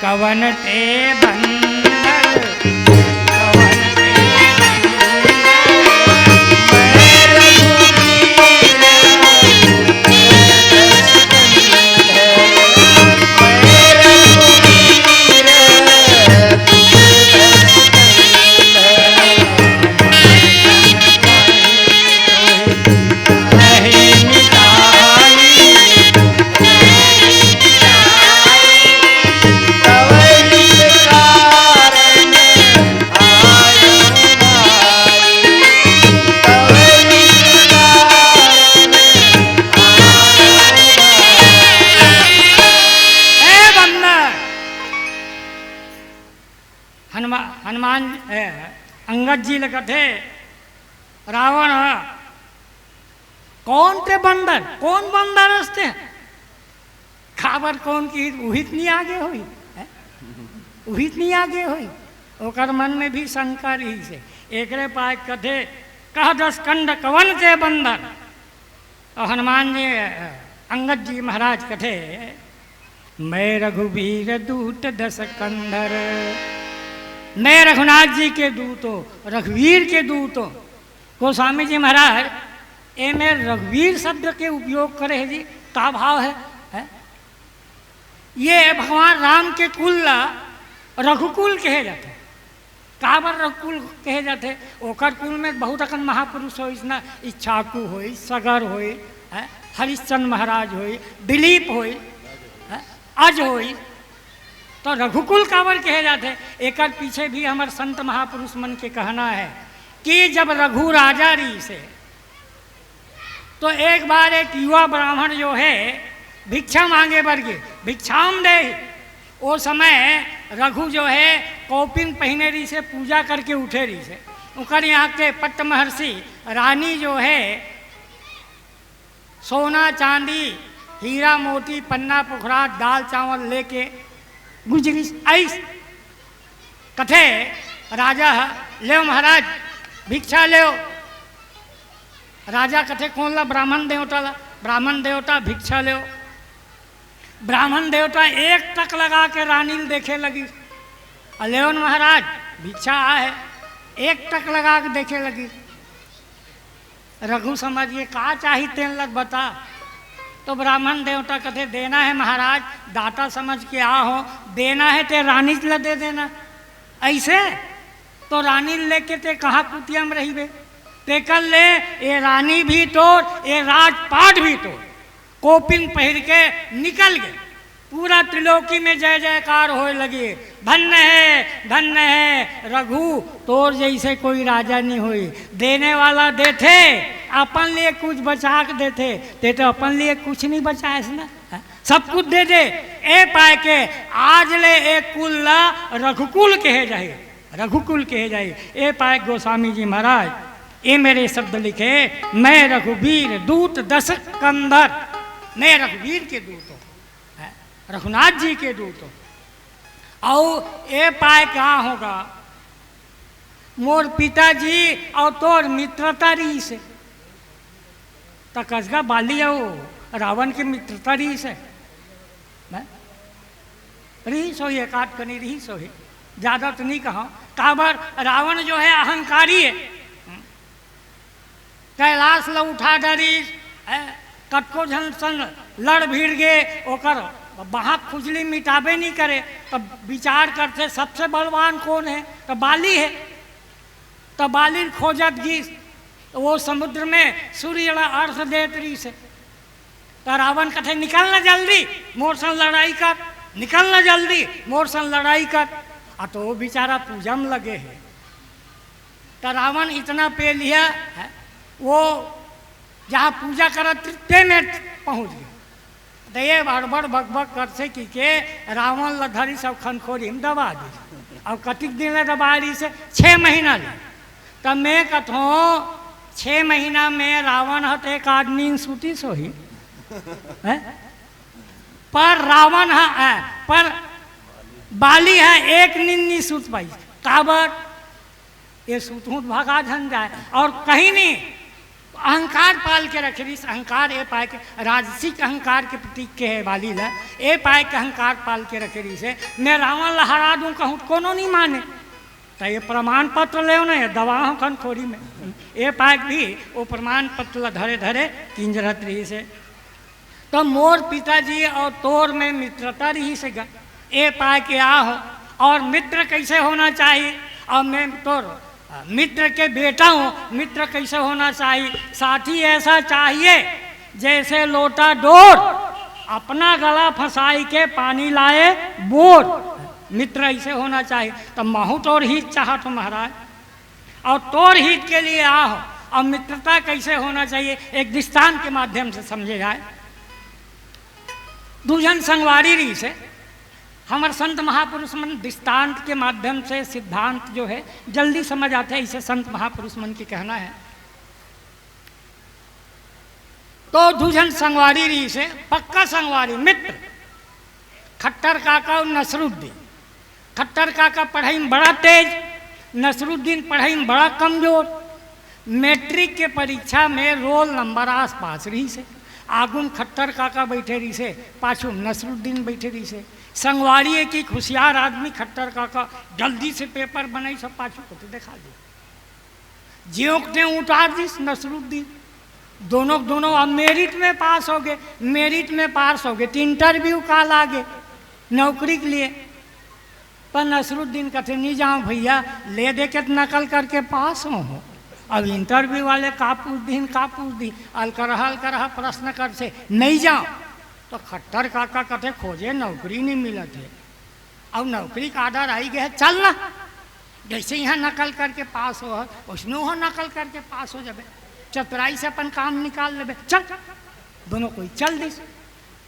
कवन ते बंदर, कवन ते बंदर, हे बंदर, हनुमा-, हनुमान, ए, अंगद जी ल कथे, रावण ह, कौन ते बंदर, कौन बंदर असते? काबर कौन की उहित नहीं आगे होई, हैं? उहित नहीं आगे होई। ओकर मन में भी शंका रही से। एकरे पाए कथे, कह दस कंठ कवन ते बंदर। और हनुमान जी, अंगद जी महाराज कथे, मैं रघुवीर दूत दस कंधर, मैं रघुनाथ जी के दूत हों, रघुवीर के दूत हों। गोस्वामी जी महाराज एमे रघुवीर शब्द के उपयोग करे है जी, का भाव है, है? ये भगवान राम के कुल ला रघुकुल कहे जाथे। काबर रघुकुल कहे जाथे? ओकर कुल में बहुत अकन महापुरुष होइस ना, इच्छाकु होइस, सगर होइस, हैं? हरिश्चंद्र महाराज होइस, दिलीप होइस, हैं? अज होइस। तो रघुकुल काबर कहे जाथे? एकर पीछे भी हमर संत महापुरुष मन के कहना है कि जब रघु राजा रहिसे, तो एक बार एक युवा ब्राह्मण जो है भिक्षा मांगे बर गे, भिक्षाम दे। ओ समय रघु जो है कौपिन पहिने रहिसे, पूजा करके उठे रहिसे। ओकर यहाँ के पट्ट महर्षि रानी जो है सोना चांदी, हीरा मोती, पन्ना पुखरात, दाल चावल लेके गुजरिस। आइस कथे राजा ह, "लेव महाराज, भिक्षा लेव।" राजा कथे, "कोन ला?" "ब्राह्मण देवता ला।" "ब्राह्मण देवता, भिक्षा लेव।" ब्राह्मण देवता एक टक लगा के रानी ल देखे लगिस। "अ लेव न महाराज, भिक्षा आहे।" एक टक लगा के देखे लगिस। रघु समझ के, "का चाही तेन ल बता।" तो ब्राह्मण देवता कथे, "देना है महाराज, दाता समझ के आ हो, देना है ते रानी ल दे देना।" ऐसे तो रानी लेके ते कहाँ कुटिया में रहिबे? तेकर ले ये रानी भी तोर, ये राजपाट भी तोर। कोपिन पहिर के निकल गे। पूरा त्रिलोकी में जय जयकार होए लगे, "धन्य है, धन्य है रघु, तोर जैसे कोई राजा नहीं होई। देने वाला देथे, अपन लिए कुछ बचा के देथे, ते तो अपन लिए कुछ नहीं बचाएस ना, हाँ? सब कुछ दे दे।" ए पाए के आज ले ए कुल ला रघुकुल कहे जाही, रघुकुल कहे जाही। ए पाए गोस्वामी जी महाराज ए मेरे शब्द लिखे, "मैं रघुवीर दूत दस कंधर।" मैं रघुवीर के दूत हों, हैं? रघुनाथ जी के दूत हों। अउ ए पाए का होगा, मोर पिताजी अउ तोर मित्रता रहिसे। त कस गा बाली अउ रावण के मित्रता रहिसे। हैं? रहिस होही, एकाध कनी रहिस होही, ज्यादा तो नहीं कहूँ। काबर रावण जो है अहंकारी है, कैलाश ल उठा डरिस, हैं? कतको झन संग लड़ भिड़ गे, ओकर बाँह खुजली मिटाबे नहीं करे। तब विचार करथे सबसे बलवान कौन है? तो बाली है। तो बाली ल खोजत गिस, तो वो समुद्र में सूर्य ला अर्घ देत रहिसे। त रावण कथे, "निकल ना जल्दी, मोर संग लड़ाई कर, निकल ना जल्दी, मोर संग लड़ाई कर।" आ तो वो बेचारा पूजा में लगे है, तो रावण इतना पी लिया है, वो जहाँ पूजा करत रहिस, ते में पहुँच गया। तो ये बड़बड़ बकबक करथे कि के रावण ल धरिस अउ खनखोरी में दबा दिस। अउ कतिक दिन ले दबा रहिस हे? छः महीना ले। तब मैं कथों, छः महीना में रावण ह तो एक आदमी सूतिस होही, हैं? पर रावण ह, अ, पर बाली ह एक नींद नी सूत पाइस। काबर? ये सूतहूँ त भगा झन जाए। अउ कहीं नहीं, अहंकार पाल के रखे रहिस। अहंकार ए पाए के, राजसिक अहंकार के प्रतीक के हे बाली ल, ए पाए के अहंकार पाल के रखे रहिस हे, मैं रावण ल हरा दूँ कहूँ त कोनो नहीं माने। तो ये प्रमाण पत्र लेव ना, ये दबा हूँ खनखोरी में। ए पाए के भी वो प्रमाण पत्र ल धरे धरे किंजरत रहिस हे। तो मोर पिताजी अउ तोर में मित्रता रहिस हे गा, ए पाए के आहो। अउ मित्र कैसे होना चाहिए? अउ मैं तोर मित्र के बेटा हूँ, मित्र कैसे होना चाहिए? साथी ऐसा चाहिए जैसे लोटा डोर, अपना गला फंसाई के पानी लाए बोर। मित्र ऐसे होना चाहिए। तो महूँ तोर हित चाहत हूँ महाराज, अउ तोर हित के लिए आहो। अउ मित्रता कैसे होना चाहिए, एक दृष्टांत के माध्यम से समझे जाए। दू झन संगवारी रहिस हे। हमर संत महापुरुष मन दृष्टांत के माध्यम से सिद्धांत जो है जल्दी समझ आथे, ऐसे संत महापुरुष मन के कहना है। तो दू झन संगवारी रहिस हे, पक्का संगवारी, मित्र, खट्टर काका अउ नसरुद्दीन। खट्टर काका पढ़ाई में बड़ा तेज, नसरुद्दीन पढ़ाई में बड़ा कमजोर। मैट्रिक के परीक्षा में रोल नंबर आसपास रहिस हे। आगू में खट्टर काका बैठे रहिस हे, पाछू में नसरुद्दीन बैठे रहिस हे। संगवारी एक ही होशियार आदमी खट्टर काका, जल्दी से पेपर बनाइस, सब पाछू को तो देखा दे। ज्यों के त्यों उतार दिस नसरुद्दीन। दोनों के दोनों अब मेरिट में पास हो गए, मेरिट में पास हो गए तो इंटरव्यू कॉल आ गए नौकरी के लिए। पर नसरुद्दीन कथे, "नहीं जाओ भैया, ले दे के तो नकल करके पास हो, हो। अब इंटरव्यू वाले का पूछ दीन, का पूछ दीन, अलकरहा अलकरहा प्रश्न करथे, नहीं जाओ।" तो खट्टर काका कथे, "खोजे नौकरी नहीं मिलत हे, अउ नौकरी का आर्डर आई गए हे, चल ना।" जैसे यहाँ नकल करके पास हो, वैसने हो नकल करके पास हो जाबे, चतुराई से अपन काम निकाल लेबे, चल। दोनों कोई चल दिस।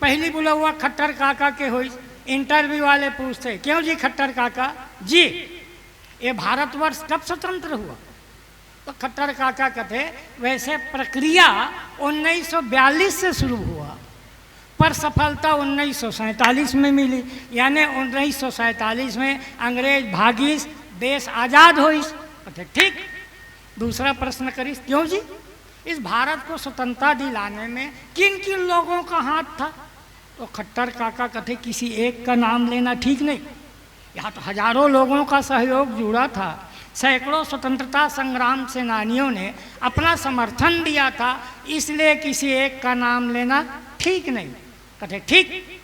पहली बुलउवा खट्टर काका के होइस। इंटरव्यू वाले पूछथे, "क्यों जी खट्टर काका जी, ये भारतवर्ष कब स्वतंत्र हुआ?" तो खट्टर काका कथे, "वैसे प्रक्रिया उन्नीस सौ बयालीस से शुरू हुआ, पर सफलता उन्नीस सौ सैंतालीस में मिली।" यानी उन्नीस सौ सैंतालीस में अंग्रेज भागिस, देश आजाद होइस। कथे, "ठीक।" दूसरा प्रश्न करिस, "क्यों जी, इस भारत को स्वतंत्रता दिलाने में किन किन लोगों का हाथ था?" तो खट्टर काका कथे, "किसी एक का नाम लेना ठीक नहीं, यहाँ तो हजारों लोगों का सहयोग जुड़ा था। सैकड़ों स्वतंत्रता संग्राम सेनानियों ने अपना समर्थन दिया था, इसलिए किसी एक का नाम लेना ठीक नहीं।" कथे, "ठीक।"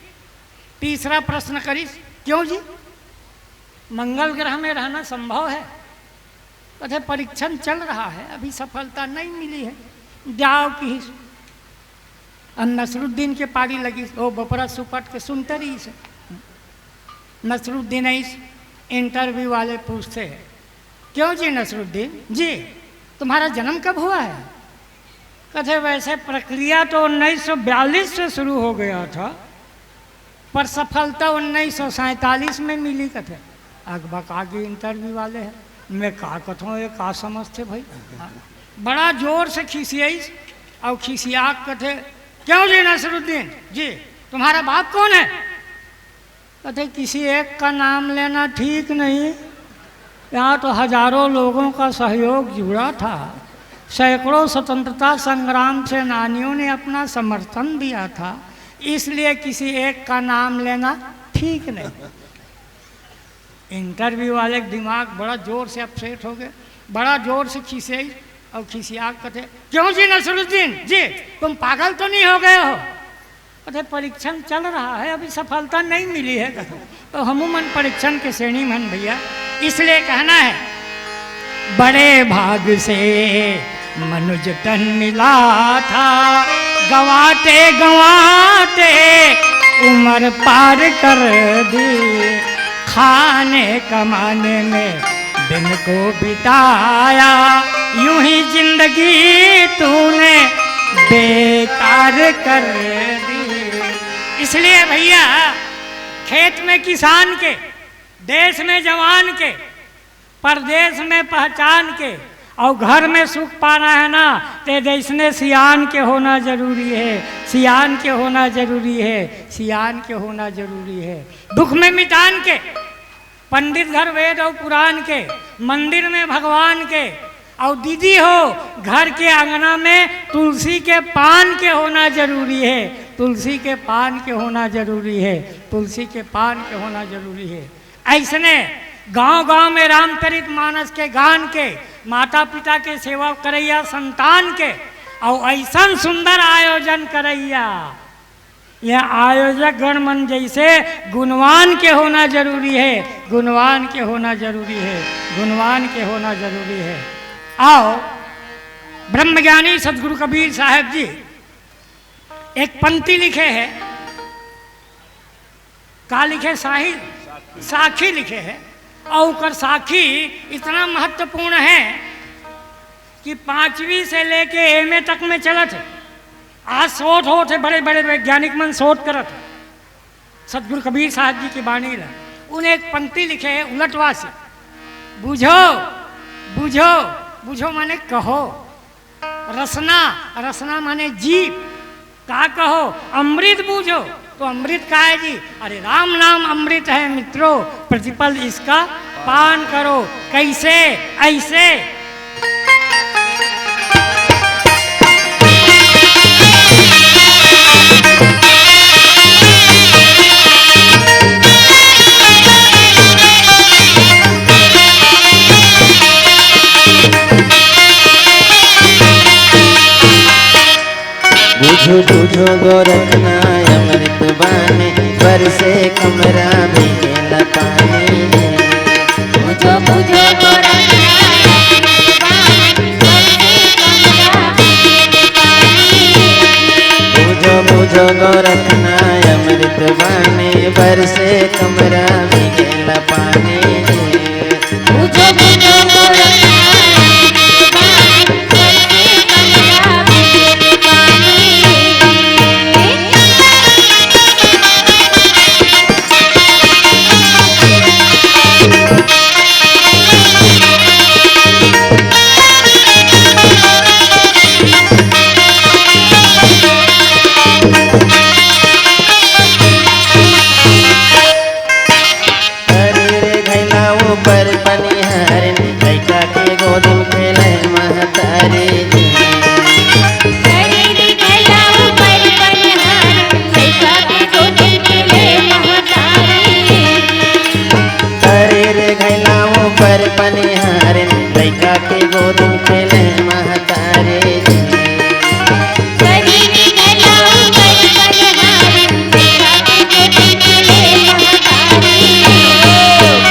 तीसरा प्रश्न करिस, "क्यों जी, मंगल ग्रह में रहना संभव है?" कथे, "परीक्षण चल रहा है, अभी सफलता नहीं मिली है।" जाओ किहिस। अब नसरुद्दीन के पारी लगिस, ओ बपरा सुपट के सुनते रहिस हे। नसरुद्दीन आइस, इंटरव्यू वाले पूछथे, "क्यों जी नसरुद्दीन जी, तुम्हारा जन्म कब हुआ है?" कथे, "वैसे प्रक्रिया तो उन्नीस सौ बयालीस से शुरू हो गया था, पर सफलता उन्नीस सौ सैंतालीस में मिली।" कथे, अकबका के इंटरव्यू वाले हे, मैं का कथों, ये का समझथे भाई? हाँ। बड़ा जोर से खिसियाइस, अउ खिसिया के कथे, "क्यों जी नसरुद्दीन जी, तुम्हारा बाप कौन है?" कथे, "किसी एक का नाम लेना ठीक नहीं, यहाँ तो हजारों लोगों का सहयोग जुड़ा था, सैकड़ों स्वतंत्रता संग्राम सेनानियों ने अपना समर्थन दिया था, इसलिए किसी एक का नाम लेना ठीक नहीं।" इंटरव्यू वाले के दिमाग बड़ा जोर से अपसेट हो गए, बड़ा जोर से खिसियाइस, अउ खिसिया के कथे, "क्यों जी नसरुद्दीन जी, तुम पागल तो नहीं हो गए हो?" कथे, "परीक्षण चल रहा है, अभी सफलता नहीं मिली है।" तो हमू मन परीक्षण के श्रेणी में हन भैया, इसलिए कहना है, बड़े भाग से मनुज तन मिला था, गंवाते गंवाते उम्र पार कर दी। खाने कमाने में दिन को बिताया, यूं ही जिंदगी तूने बेकार कर दी। इसलिए भैया, खेत में किसान के, देश में जवान के, परदेश में पहचान के, और घर में सुख पाना है ना, ते जैसने सियान के होना जरूरी है, सियान के होना जरूरी है, सियान के होना जरूरी है। दुख में मितान के, पंडित घर वेद और पुराण के, मंदिर में भगवान के, और दीदी हो, घर के अंगना में तुलसी के पान के होना जरूरी है, तुलसी के पान के होना जरूरी है, तुलसी के पान के होना जरूरी है। ऐसने गांव-गांव में रामचरित मानस के गान के, माता-पिता के सेवा करइया संतान के, अउ ऐसन सुंदर आयोजन करइया, ये आयोजक गण मन जैसे गुणवान के होना जरूरी है, गुणवान के होना जरूरी है, गुणवान के होना जरूरी है। अउ ब्रह्मज्ञानी सतगुरु कबीर साहब जी एक पंक्ति लिखे हैं, का लिखे? साही, साखी लिखे है। और ओकर साखी इतना महत्वपूर्ण है कि पांचवी से लेके एमए तक में चलत है। आज शोध होत है, बड़े बड़े वैज्ञानिक मन शोध करत है सतगुरु कबीर साहब जी की बाणी ला। उन्हें एक पंक्ति लिखे है उलटवा से, बुझो, बुझो, बुझो माने कहो। रसना, रसना माने जीभ। का कहो? अमृत बूझो। तो अमृत का है जी? अरे, राम नाम अमृत है मित्रों, प्रतिपल इसका पान करो। कैसे? ऐसे। बुझो बुझो गोरखनाथ अमृत बानी, बरसे कमरा में गेला पानी। बुझो बुझो गोरखनाथ अमृत बानी, बरसे कमरा में गेला पानी। बुझो बुझो गोरखनाथ अमृत बानी, बरसे कमरा में गेला पानी। बुझो बुझो गोरखनाथ अमृत बानी, बरसे कमरा में गेला पानी। अरे रे घैला ऊपर पनिहारिन, लइका के गोदी में खेले महतारी। अरे रे घैला ऊपर पनिहारिन, लइका के गोदी में खेले महतारी। अरे रे घैला ऊपर पनिहारिन, लइका के गोदी में खेले महतारी।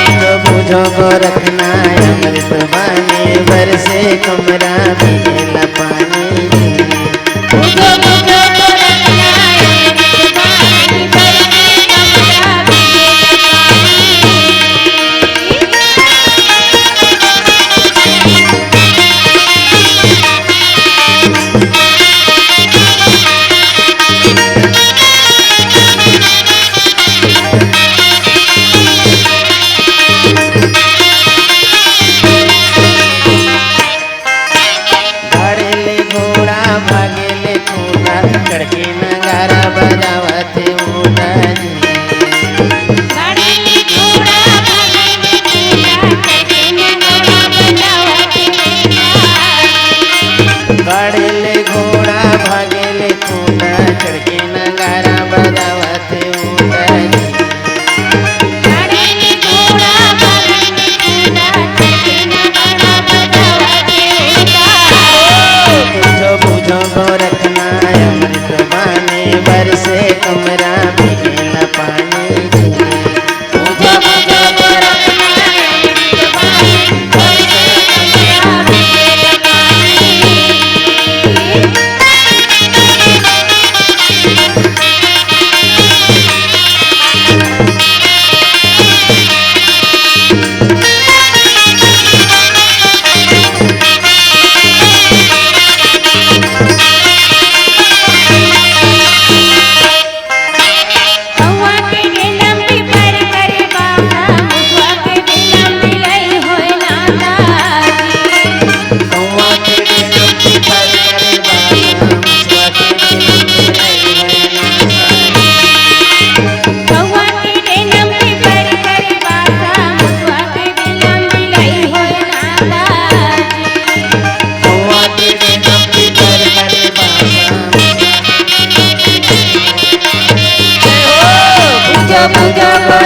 बुझो बुझो गोरखनाथ अमृत बानी, बरसे कमरा में गेला पानी। बुझो बुझो गोरखनाथ अमृत बानी, बरसे कमरा में गेला पानी। घर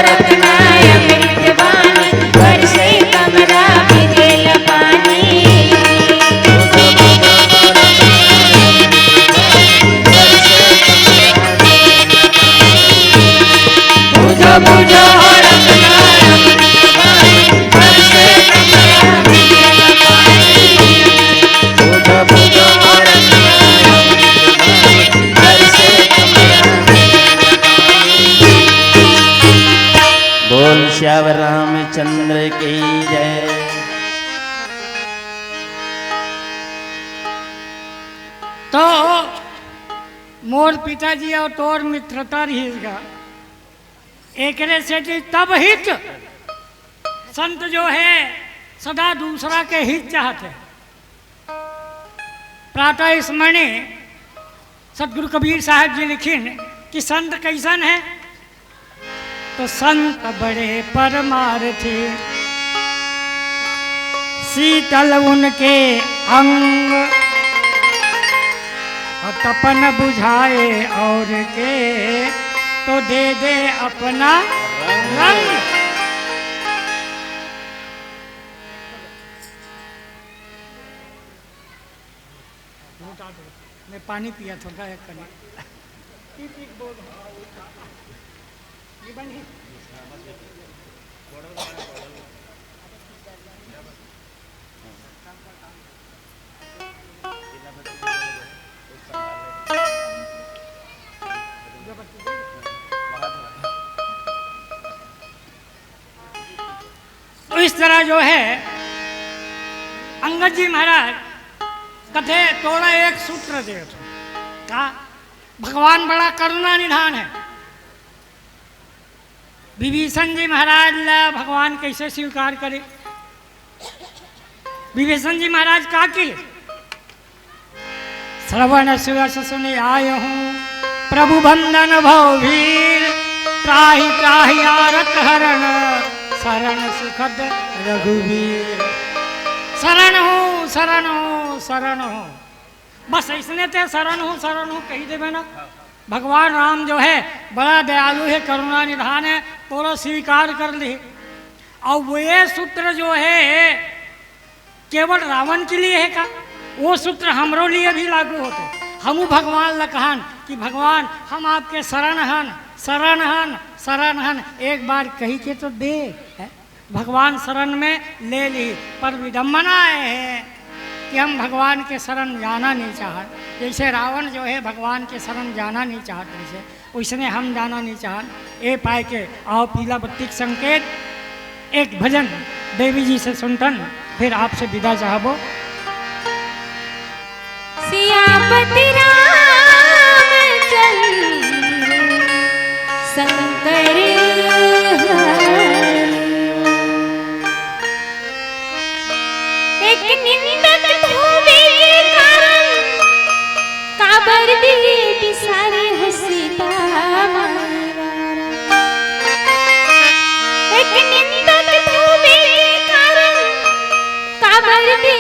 रत्न अमृत बानी, बरसे कमरा बिगल पानी। बुझो, बुझो, रत्न अमृत बानी, बरसे कमरा बिगल पानी। बुझो, बुझो, रत्न अमृत बानी, बरसे कमरा बिगल पानी। बोल सियावर रामचंद्र की जय। तो मोर पिताजी अउ तोर मित्रता रहिस गा, एकरे सेती तब हित। संत जो हे सदा दूसरा के हित चाहत हे। प्रातः स्मरणी सतगुरु कबीर साहब जी लिखिन कि संत कइसन हे, तो संत बड़े परमार्थी, शीतल उनके अंग, और तपन बुझाए और के, तो दे दे अपना रंग। मैं पानी पिया थोड़ा एक कनी। तो इस तरह जो है अंगद जी महाराज कथे, तोला एक सूत्र दे दो। का? भगवान बड़ा करुणा निधान है। विभीषण जी महाराज ला भगवान कैसे स्वीकार करे? विभीषण जी महाराज का की श्रवण सुयस सुनि आयहु प्रभु बंदन भव भीर, त्राहि त्राहि आरत हरण, शरण सुखद रघुवीर। शरण हूँ, शरण हूँ, शरण हूँ। बस इसने ते शरण हूँ, शरण हूँ कही देवे ना। भगवान राम जो है बड़ा दयालु है, करुणा निधान है, तोला स्वीकार कर ली। और वो ये सूत्र जो है केवल रावण के लिए है का? वो सूत्र हमरो लिए भी लागू होते। हमू भगवान ल कहन कि भगवान हम आपके शरण हन, शरण हन, शरण हन। एक बार कही के तो दे, है? भगवान शरण में ले ली, पर विडम्बना है कि हम भगवान के शरण जाना नहीं चाहत। जैसे रावण जो है भगवान के शरण जाना नहीं चाहत, जैसे उसने हम जाना नहीं चाहन। ए पाए के आओ पीला बत्ती के संकेत, एक भजन देवी जी से सुनतन, फिर आपसे विदा चाहबो। सियापति रामचंद्र शंकर हरि। एक निंदक धोबी के कारण काबर दे बिसारे हो सीता मारा। एक निंदक धोबी के कारण काबर दे